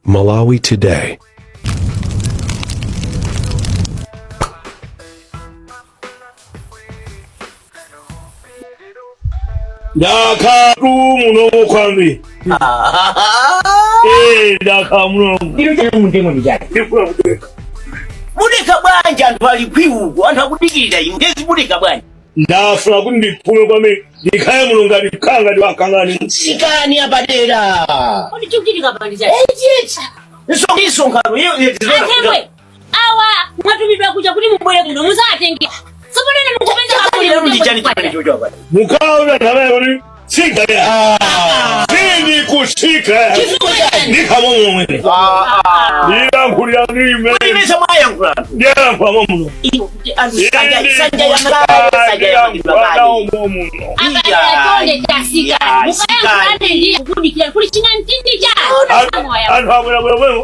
Malawi Today. Ndakhala muno kwambiri. Eh, ndakhala muno. Ino chani muntengo ndi chani? Ndikufuna kudeka. Mudeka bwanji anthu ali kwiuko, anthu akudikirira inu, ndezi mudeka bwanji? Ndafuna kuti ndiphume kwambiri. Ndikhale muno ngati khala ngati wakangani. Tsikani apadera. Kodi chikuchitika apa ndi chani? Misonkhano iyo iyo Athembwe awa mwatumidwa kuja kuti mubwere kuno muzatenge. Tsopano ine mukupeza Lero ndi chani chimene chocho apa? Mukaona nthawi kuti tsika ya. Sindi kutsika. Ndikhala momwe. Ndiyankhulira ndime. Imesa mwayankhula. Ndiyankhula muno. Iyo anthu sanja sanja ya makale, sanja ya makale. muno. Apadera tasikani. Mukayankhulane ndiye kudikira kuli chinamtindi cha. Anthu abwera bwera bwera.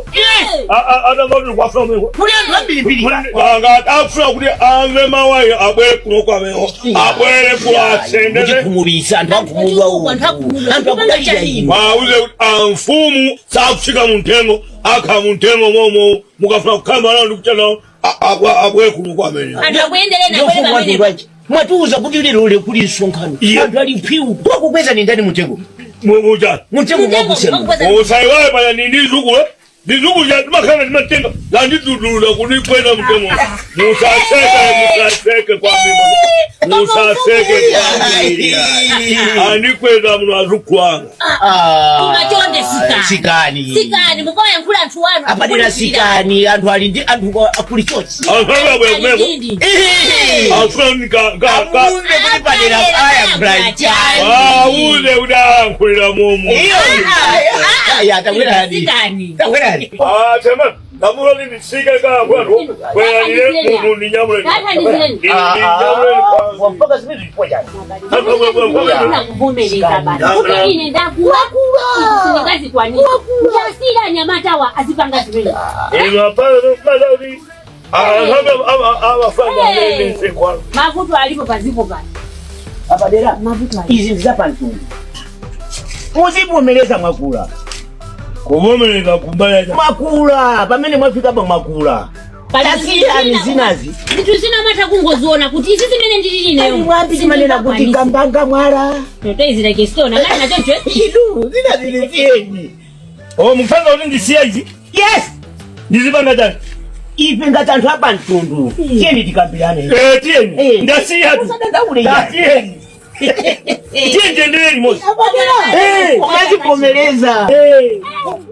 Atangoti kwafuna mweko. Kuli anthu ambirimbiri. Anga afuna kuti amve mawayi abwere kuno kwameho. Abwere kuno asendere. Muchikhumulisa anthu akhumudwa uku. Anthu akhumudwa. Anthu akudalira inu. Mauze kuti amfumu sakutsika muntengo akha muntengo momo mukafuna kukhamba nawo ndikucha nawo abwere kuno kwamene. Anthu akuyendereni Ndiyo abwere mfumu pamene. watu mwatiuza kuti lero ule kuli msonkhano. Iye. Anthu ali mphwiu. Wakukweza ni ndani mtengo? Mucha. Mtengo Mtengo mwakusema. mwakukweza. Usaiwaye paya ni ndizukulu. Ndizukulu ya timakhala timatenga. Landidudula kunikweza mtengo. Musaseke musaseke kwa mimi. Musaseke kwa mimi. Andikweza muno azukulu anga. Koma chonde sikani. Sikani. Sikani mukayankhula anthu wanu. Apadera sikani anthu ali ndi anthu akuli chonchi. Anthu abwera kumeko. Ndindi. Afuna ka ka ka. Amuve kuti padera aya mbrachani. Auze kuti ayankhulira momo. Iyo. Ya tabwerani. Sikani. Tabwerani. Ah, chema, ndamula ndi nditsike ka kwanu. Kwera ndile munthu ndinyamule. Tathandizireni. Ndinyamule. Mpaka zimene zilipo chani. Ndakufuna kuvomereza basi. Kuti ine ndakula. Sindingazikwanisa. Ndasiyira anyamatawa azipanga zimene. Ino pale pale abafana ndensekwa. Mavuto alipo paziko pano. Apadera. Mavuto alipo. Izi ndizapamtundu. Muzivomereza mwakula. Kuvomereza kumbaya. Mwakula pamene mwafika pa mwakula. Tasiyani zinazi. Zinthu zina matha kungoziona kuti izi zimene ndilili nayo. Mwambi timanena kuti kambanga mwala. Totezera chestona ngati nachoncho. Inu zinazi zisiyeni. Oh, mufana kuti ndisiya izi. Yes. Ndizipanga chani. Ife ngati anthu apamtundu. Tiyeni tikambirane. Eh, tiyeni. Eh. Ndasiya. Usadandaule yani. Ndasiyeni. Tiyeni tendere limodzi. Eh, umazivomereza. Eh.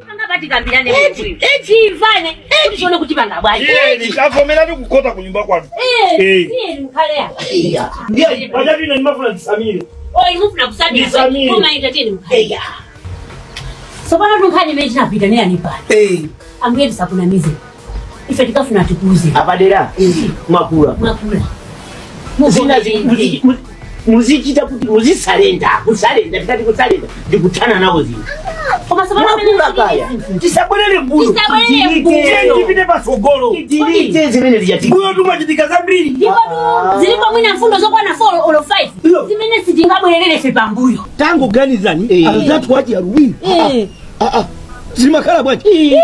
Panga patikambirane bwino. Timvane. Kuti tione kuti panga bwanji. Tiyeni tavomera tikukota kunyumba kwanu. Eh, Eh. tiyeni mukhale apa. Ndiyo. Pachati ine ndimafuna ndisamire. Oyi mufuna kusamira. Ndisamire. Koma ita tiyeni mukhale. Eya. Tsopano tunkhani imene tinapita neyani pano. Eh. Ambuye tisakunamize. Ife tikafuna tikuze. Apadera. Mwakula. Mwakula. Zina muzichita kuti muzisalenda. Kusalenda tikati kusalenda ndikuthana nawo zinthu. Koma tsopano pamene Mwakula kaya. zinthu. Tisabwerere mbuyo. Tisabwerere mbuyo. Tiyeni tipite patsogolo. Titilite zimene zichatika. Mbuyo tumachitika zambiri. Ndipo tu zilipo mwina mfundo zokwana 4 olo 5 Iyo. zimene sitingabwerere ife pambuyo. Tangoganizani Eh. anzathu achi aluwiri Eh. zimakhala bwanji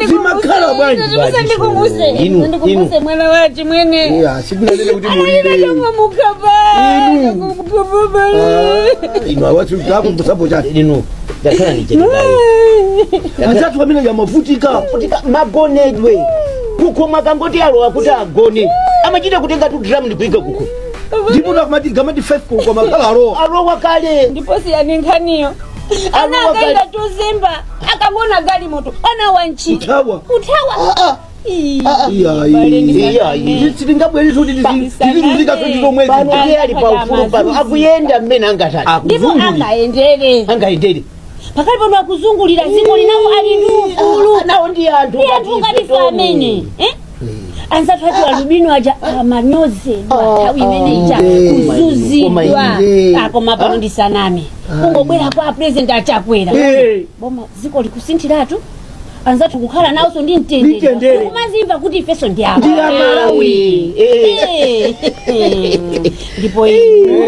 Zimakhala bwanji Musandikumbuse Inu, musandikumbuse mwana wachi mwene sikunanene kuti mulire mukaba inu awatikukusapo chani Inu ndakhala ndichitikayi. anzathu amene yamavutika Kutika magonedwe. Kukhoma kangoti alowa kuti agone. Amachita kutenga tu drum ndikuika kukho. ndipo takumati gamati 5 koma makhala alowa Alowa kale. ndipo siyani nkhaniyo ana Alowa kale. akaenda tuzimba akangona galimoto ana wanchi kuthawa kuthawa Iya, sitingabwerere kuti tizizuzika Pano zomwezi ndiye ali pa ufulu pano akuyenda mmene angatani. ndipo angaendere Angaendere. Pakali pano akuzungulira dziko linawo ali ndi ufulu. Nawo ndi anthu. Ndi anthu ngati ife amene. Eh? Anzathu ati alubino aja amanyozedwa nthawi imene ija kuzuzidwa. Koma Koma pano ndisaname. Kungobwera kwa president achakwera. Boma dziko likusinthiratu. Anzathu kukhala nawonso ndi mtendere. Mtendere. Kumazimva kuti ifenso ndi apa. Ndi Amalawi. Eh. Ndipo inu.